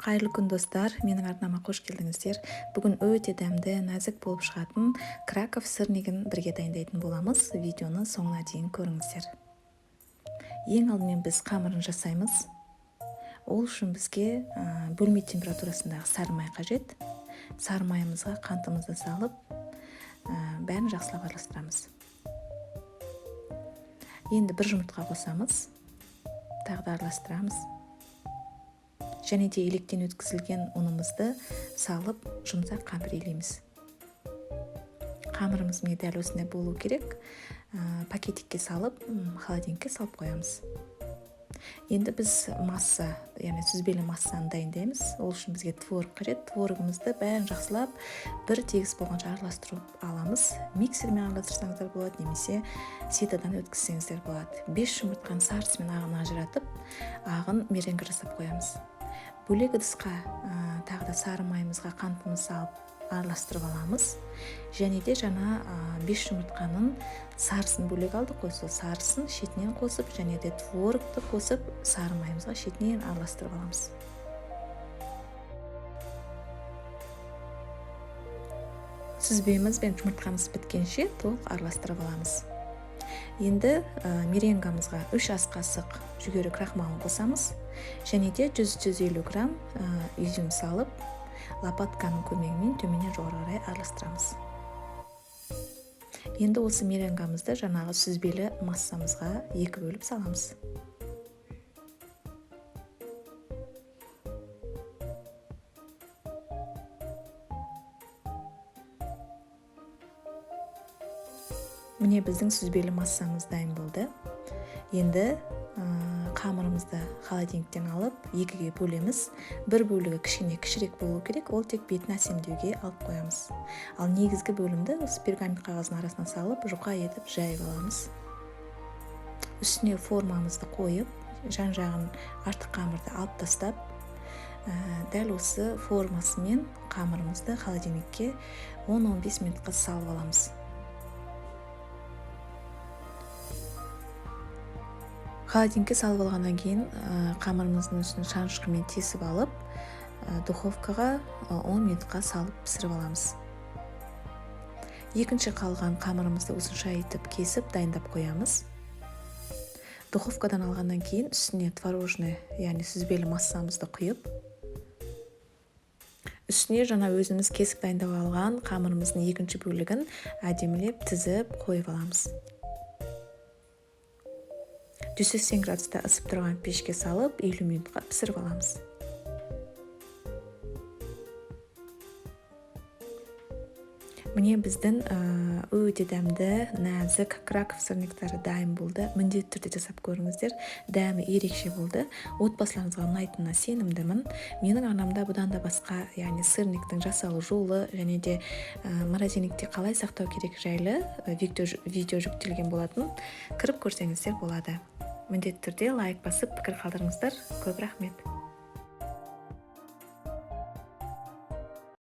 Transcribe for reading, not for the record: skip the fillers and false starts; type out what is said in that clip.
Қайырлы күн, достар! Менің арнама қош келдіңіздер. Бүгін өте дәмді, нәзік болып шығатын Краков сырнигін бірге дайындайтын боламыз. Видеоны соңына дейін көріңіздер. Ең алдымен біз қамырын жасаймыз. Ол үшін бізге бөлме температурасындағы сары май қажет. Сары майымызға қантымызды салып, бәрін жақсылап араластырамыз. Енді бір жұмыртқа қосамыз, тағы да араластырамыз. Және де електен өткізілген ұнымызды салып, жұмсақ қамыр илейміз. Қамырымыз міне дәл осындай болу керек. Пакетикке салып, холодильникке салып қоямыз. Енді біз масса, яғни сүзбелі массаны дайындаймыз. Ол үшін бізге творог қажет. Творогымызды бәрін жақсылап бір тегіс болғанша араластырып аламыз. Миксермен араластырсаңыздар болады, немесе ситодан өткізсеңіздер болады. 5 жұмыртқаны сарысы мен ағын ажыратып, ағын меренга жасап қоямыз. Бөлек ыдысқа тағы да сары майымызға қантымызды салып араластырып аламыз. Және де жаңа 5 жұмыртқаның сарысын бөлек алдық қой, сол сарысын шетінен қосып, және де творогты қосып, сары майымызға шетінен араластырып аламыз. Сүзбеміз бен жұмыртқамыз біткенше толық араластырып аламыз. Енді меренгамызға 3 ас қасық жүгері крахмалын қосамыз. Және де 100-150 грамм изюм салып, лопатканың көмегімен төменнен жоғары қарай араластырамыз. Енді осы меренгамызды жаңағы сүзбелі массамызға 2 бөліп саламыз. Міне біздің сүзбелі массамыз дайын болды. Енді қамырымызды холодильниктен алып, 2-ге бөлеміз. Бір бөлігі кішкене кішірек болу керек, ол тек бетін әсемдеуге алып қоямыз. Ал негізгі бөлімді осы пергамент қағазының арасына салып, жұқа етіп жайып аламыз. Үстіне формамызды қойып, жан-жағын артық қамырды алып тастап, дәл осы формасымен қамырымызды холодильникке 10-15 минутқа салып аламыз. Холодильникке салып алғаннан кейін, қамырымыздың үстін шанышқымен тесіп алып, духовкаға 10 минутқа салып пісіріп аламыз. Екінші қалған қамырымызды осынша етіп кесіп дайындап қоямыз. Духовкадан алғаннан кейін үстіне творожный, яғни сүзбелі массамызды құйып, үстіне жаңа өзіміз кесіп дайындап алған қамырымыздың екінші бөлігін әдемілеп тізіп қойып аламыз. 180 градуста ысып тұрған пешке салып, 50 минутқа пісіріп аламыз. Міне біздің өте дәмді, нәзік Краков сырниктары дайын болды. Міндетті түрде жасап көріңіздер. Дәмі ерекше болды. Отбасыларыңызға ұнайтынына сенімдімін. Менің арнамда бұдан да басқа, яғни сырниктің жасалу жолы және де морозильникте қалай сақтау керек жайлы видео жүктелген болатын. Кіріп көрсеңіздер болады. Міндетті түрде лайк басып пікір қалдырыңыздар. Көп рахмет.